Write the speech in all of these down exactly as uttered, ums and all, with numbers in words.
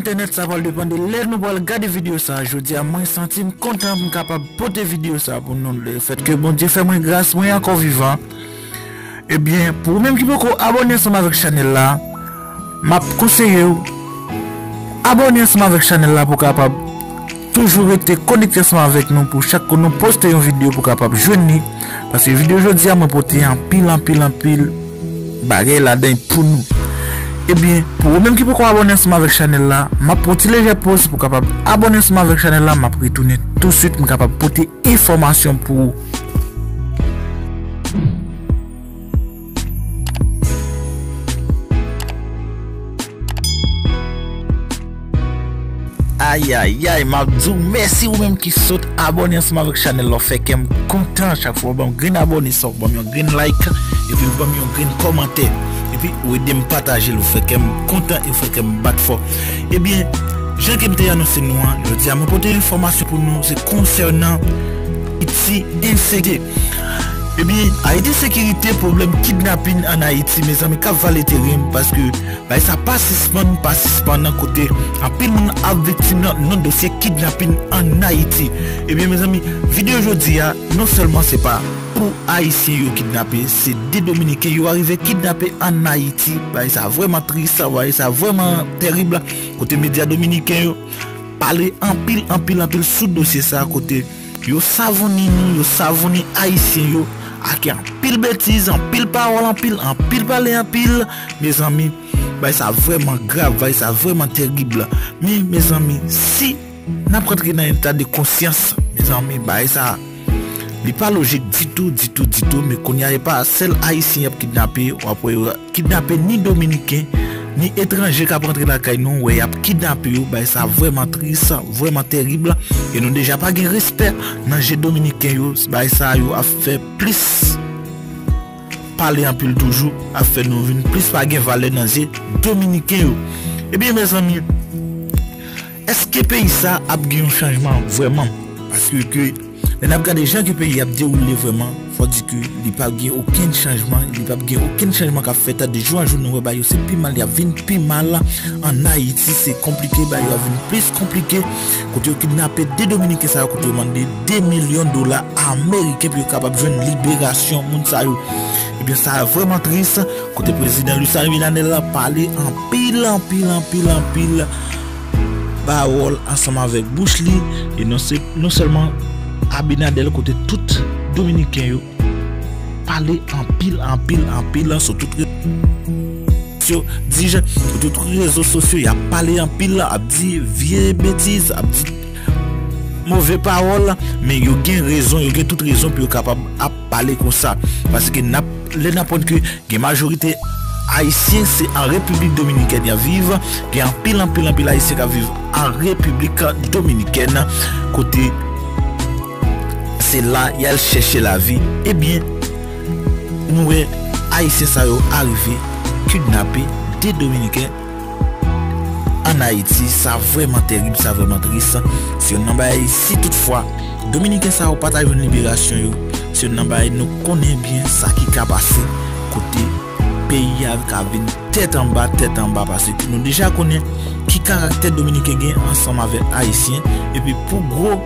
Entènèt sa pral depann de lè nou pral gade videyo sa. Jodi a, mwen santi m kontan pou m kapab pote videyo sa pou nou. Lefètke Bondye fè mwen gras, mwen ankò vivan. Ebyen, pou ou menm ki poko abòne ansanm avèk chanèl la, m ap konseye w abòne ansanm avèk chanèl la pou w kapab toujou rete konekte ansanm avèk nou pou chak kou nou poste yon videyo pou w kapab jwenn li. Paske videyo jodi a, mwen pote anpil, anpil, anpil bagay ladan pou nou. Ebyen, pou ou menm ki poko abòne ansanm avèk chanèl la, m ap pran ti lejè poz pou w kapab abòne ansanm avèk chanèl la, m ap retounen tousuit, m kapab pote enfòmasyon pou ou. Ayayay, m ap di w mèsi ou menm ki sot abòne ansanm avèk chanèl la, w fè kè m kontan chak fwa w ban m grenn abòne sa, w ban m yon grenn like, epi w ban m yon grenn kòmantè. Epi ou ede m pataje l, ou fè kè m kontan e ou fè kè m bat fò. Ebyen, jan ke m te anonse nou an, jodi a mwen pote enfòmasyon pou nou, se konsènan Ayiti ensekirite. Ebyen, Ayiti ensekirite, pwoblèm kidnapin ann Ayiti, mezanmi, k ap vale teren, paske bagay sa pa sispann, pa sispann, kote anpil moun ap viktim nan, nan dosye kidnapin ann Ayiti. Ebyen, mezanmi, videyo jodi a, non sèlman se pa pou Ayisyen yo kidnape, se de Dominiken yo arive kidnape ann Ayiti. Bagay sa vrèman tris, bagay sa vrèman tèrib. Kote medya dominiken yo pale anpil, anpil, anpil sou dosye sa, kote yo savonnen nou, yo savonnen Ayisyen yo ak anpil betiz, anpil pawòl, anpil, anpil pale, anpil. Mezanmi, bagay sa vrèman grav, bagay sa vrèman tèrib. Men, mezanmi, si n ap rantre nan eta de konsyans, mezanmi, bagay sa, li pa lojik ditou, ditou, ditou. Men kounye a, e pa sèl Ayisyen y ap kidnape, w ap wè yo kidnape ni Dominiken, ni etranje k ap rantre lakay nou, w ap wè y ap kidnape yo. Bagay sa vrèman tris, vrèman tèrib. E nou deja pa gen respè nan je Dominiken yo. Bagay sa yo ap fè plis pale anpil toujou, ap fè nou vin plis pa gen valè nan je Dominiken yo. Ebyen, mezanmi, èske peyi sa ap gen yon chanjman vrèman? Paske ke lè n ap gade jan ke peyi ap dewoule vrèman, fò di ke li p ap gen okenn chanjman, li p ap gen okenn chanjman k ap fèt. De jou an jou, nou wè bagay yo se pi mal, y ap vin pi mal. Ann Ayiti, se konplike, bagay yo ap vin plis konplike. Kote yo kidnape de Dominiken sa yo, kote yo mande de milyon dola ameriken pou yo kapab jwenn liberasyon moun sa yo. Ebyen, sa vrèman tris. Kote prezidan Luis Abinader la pale anpil, anpil, anpil, anpil pawòl ansanm avèk bouch li. E non, se, non sèlman Abinader, kote tout Dominiken yo pale anpil, anpil, anpil sou tout rezo sosyo, di jan, sou tout rezo sosyo, y ap pale anpil, ap di vye betiz, ap di move pawòl, men yo gen rezon, yo gen tout rezon pou yo kapab ap pale konsa. Paske n ap, lè n aprann ke gen majorite Ayisyen se an Repiblik Dominikèn y ap viv, gen anpil, anpil, anpil Ayisyen k ap viv an Repiblik Dominikèn, kote se la y al chèche lavi. Ebyen, nou wè Ayisyen sa yo arive kidnape de Dominiken ann Ayiti. Sa vrèman tèrib, sa vrèman tris. Se youn nan bagay, si toutfwa Dominiken sa yo pa ta jwenn liberasyon yo, se youn nan bagay nou konnen byen sa ki ka pase, kote peyi a ka vin tèt anba, tèt anba, paske nou deja konnen ki karaktè Dominiken gen ansanm avèk Ayisyen, epi pou gwo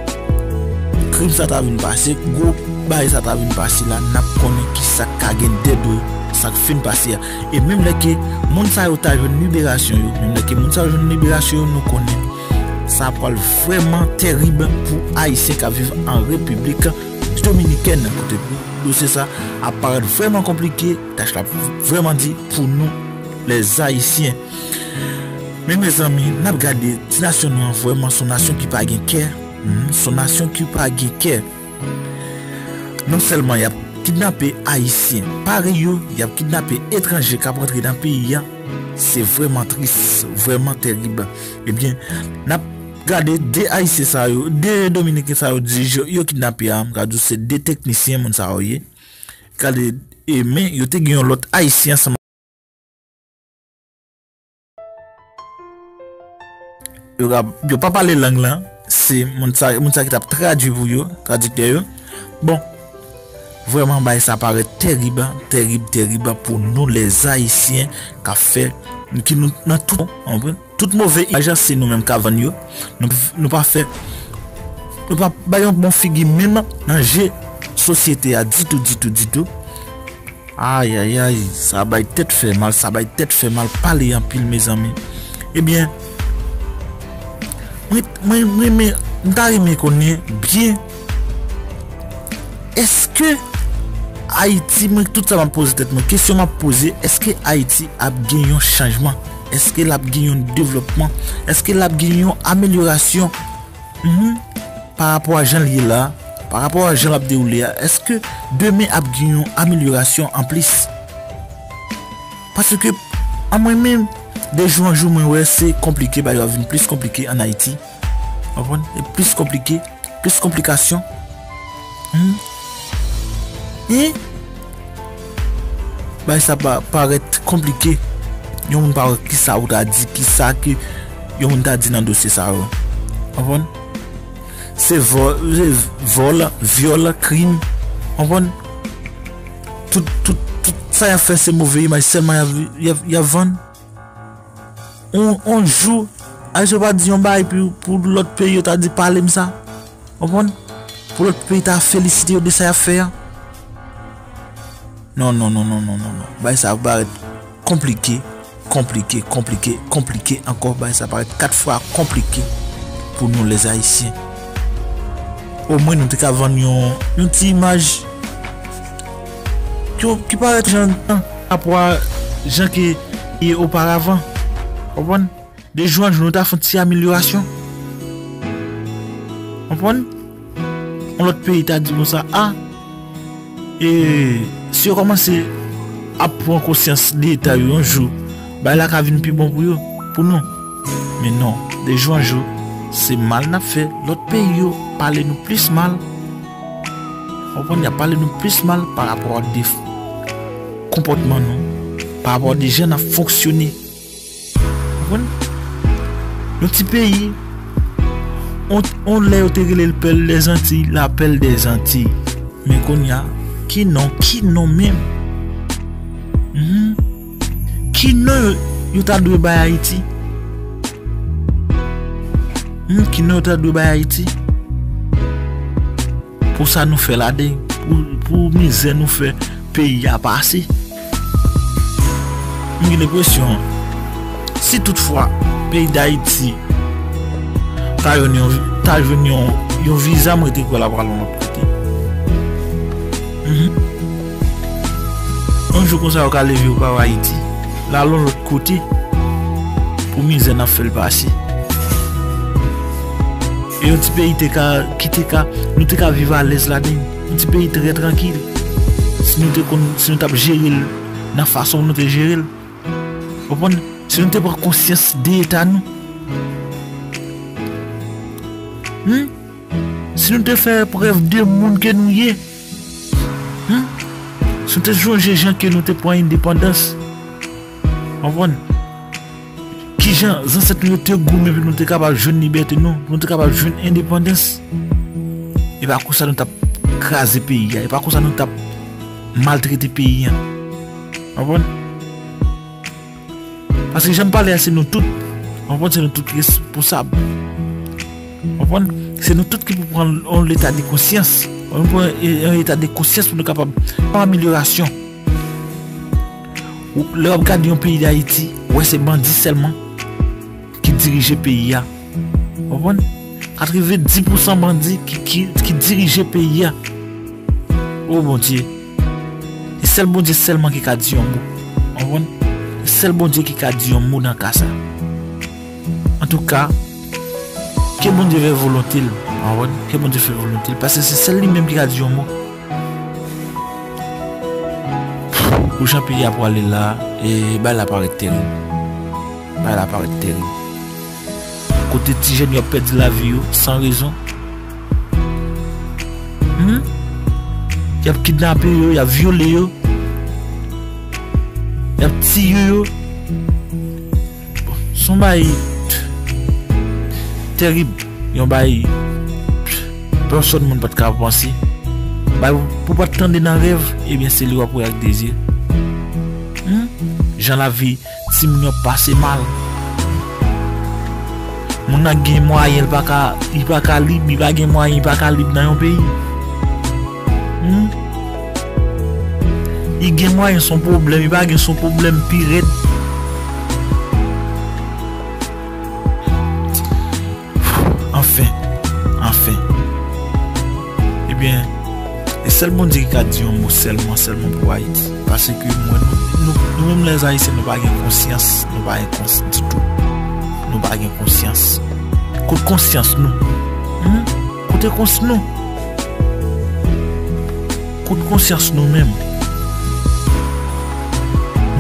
krim sa ta vin pase, gwo bagay sa ta vin pase la, n ap konnen ki sa k ka gen dèyè sa k fin pase a. E menm lè ke moun sa yo ta jwenn liberasyon yo, menm lè ke moun sa yo jwenn liberasyon yo, nou konnen sa pral vrèman tèrib pou Ayisyen k ap viv an Repiblik Dominikèn, kote pou dosye sa ap parèt vrèman konplike, tach la ap vrèman di pou nou, lèzayisyen. Men mezanmi, n ap gade ti nasyon nou an, vrèman, se yon nasyon ki pa gen kè. Hmm, se yon nasyon ki pa gen kè. Non sèlman y ap kidnape Ayisyen parèy yo, y ap kidnape etranje k ap rantre nan peyi a. Se vrèman tris, vrèman tèrib. Ebyen, n ap gade de Ayisyen sa yo, de Dominiken sa yo di yo, yo kidnape a, m ka di w se de teknisyen moun sa yo ye. Gade, e, men yo te gen yon lòt Ayisyen ansanm. Yo pa, yo pa pale lang lan, se moun sa, moun sa ki t ap tradui pou yo, tradiktè yo. Bon, vrèman, bagay sa parèt tèrib, tèrib, tèrib pou nou, lèzayisyen, k ap fè, ki nou nan tout, w konprann? Tout move imaj se nou menm k ap vann yo. Nou, nou pa fè, nou pa bay yon bon figi menm nan je sosyete a ditou, ditou, ditou. Ayayay, sa bay tèt fè mal, sa bay tèt fè mal, pale anpil, mezanmi. Ebyen, mwen, mwen, mwen, mwen, m ta renmen konnen byen, èske Ayiti, mwen, tout sa m ap poze tèt mwen, kesyon m ap poze, èske Ayiti ap gen yon chanjman? Èske l ap gen yon devlopman? Èske l ap gen yon amelyorasyon? Mhm. Pa rapò a jan l ye la, pa rapò a jan l ap dewoule a, èske demen ap gen yon amelyorasyon anplis? Paske, an mwen menm, de jou an jou, mwen wè se konplike, bagay yo ap vin plis konplike ann Ayiti. Konprann? E plis konplike, plis konplikasyon. Hmm? E bagay sa pa, parèt konplike. Yon moun pa wè kisa ou ta di, kisa ke yon moun ta di nan dosye sa yo. Konprann? Se vò-, se vòl, vyòl, krim. Konprann? Tout, tout, tout sa y ap fè se move imaj sèlman y ap, y ap, y ap vann. On, on jou, Ayisyen pa di yon bagay pou, pou lòt peyi yo ta di pale m sa. Konprann? Pou lòt peyi ta felisite yo de sa y ap fè a. Non, non, non, non, non, non, non. Bagay sa ap parèt konplike, konplike, konplike, konplike ankò. Bagay sa parèt kat fwa konplike pou nou, lèzayisyen. Omwen nou te ka vann yon, yon ti imaj ki, ki parèt jan, rapò a jan ke ye oparavan. Konprann? De jou an jou, nou ta fè yon ti amelyorasyon. Konprann? Yon lòt peyi ta di konsa, a, e si yo kòmanse ap pran konsyans de eta yo yon jou, bagay la ka vin pi bon pou yo, pou nou. Men non, de jou an jou, se mal n ap fè. Lòt peyi yo pale nou plis mal. Konprann? Y ap pale nou plis mal pa rapò a de konpòtman nou, pa rapò a de jan n ap fonksyone. Konprann? Yon ti peyi, on, on lè yo te rele l pèl dèzantiy, la pèl dèzantiy. Men kounye a, ki non, ki non menm? Mhm. Ki non yo, yo ta dwe bay Ayiti? Hmm, ki non yo ta dwe bay Ayiti? Pou sa nou fè ladan, pou, pou mizè nou fè peyi a pase. M gen enpresyon, si toutfwa peyi Dayiti ta jwenn yon, ta jwenn yon, yon viza, mwen te kwè l ap al yon lòt kote. Mhm. Yon jou konsa, yo ka leve, yo pa wè Ayiti. L al yon lòt kote pou mizè n ap fè l pase. E yon ti peyi te ka, ki te ka, nou te ka viv alèz ladan l. Yon ti peyi trè trankil. Si nou te konn, si nou t ap jere l nan fason nou te jere l. Konprann? Si nou te pran konsyans de eta nou. Hmm? Si nou te fè prèv de moun ke nou ye. Hmm? Si nou te sonje jan ke nou te pran endepandans. Konprann? Kijan zansèt nou yo te goumen pou nou te kapab jwenn libète nou, pou nou te kapab jwenn endepandans. E pa konsa nou t ap kraze peyi a, e pa konsa nou t ap maltrete peyi a. Konprann? Paske jan m pale a, se nou tout. Konprann? Se nou tout responsab. Konprann? Se nou tout ki pou pran yon leta de konsyans. Pou nou pran yon eta de konsyans pou nou kapab fè amelyorasyon. Ou, lè w ap gade yon peyi Dayiti, ou wè se bandi sèlman ki dirije peyi a. Konprann? Katrevenndis pousan bandi ki, ki, ki dirije peyi a. O Bondye. Se sèl Bondye sèlman ki ka di yon mo. Konprann? Se sèl Bondye ki ka di yon mo nan ka sa. Antouka, ke Bondye fè volonte l. Konprann? Ke Bondye fè volonte l. Paske se sèl li menm ki ka di yon mo. Pou jan peyi a pwale la, e bagay la parèt terib. Bagay la parèt terib. Kote ti jèn yo ap pèdi lavi yo san rezon. Hmm? Y ap kidnape yo, y ap vyole yo. Y ap tiye yo. Se yon bagay terib. Yon bagay pèsòn moun pa t ka panse. Bagay pou pa t tande nan rèv, ebyen se li w ap wè ak de zye. Hmm? Jan lavi timoun yo ap pase mal. Moun nan gen mwayen, li pa ka, li pa ka lib, li pa gen mwayen, li pa ka lib nan yon peyi. Hmm? Li gen mwayen, se yon pwoblèm, li pa gen, se yon pwoblèm pi rèd. Anfen, anfen. Ebyen, e sèl Bondye ki ka di yon mo sèlman, sèlman pou Ayiti. Paske mwen, nou, nou, nou menm lèzayisyen, nou pa gen konsyans, nou pa gen konsyans ditou. Nou pa gen konsyans. Kot konsyans nou? Hmm? Kote konsyans nou? Kot konsyans nou menm?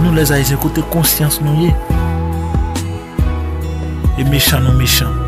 Nou lèzayisyen, kote konsyans nou ye? E mechan nou mechan.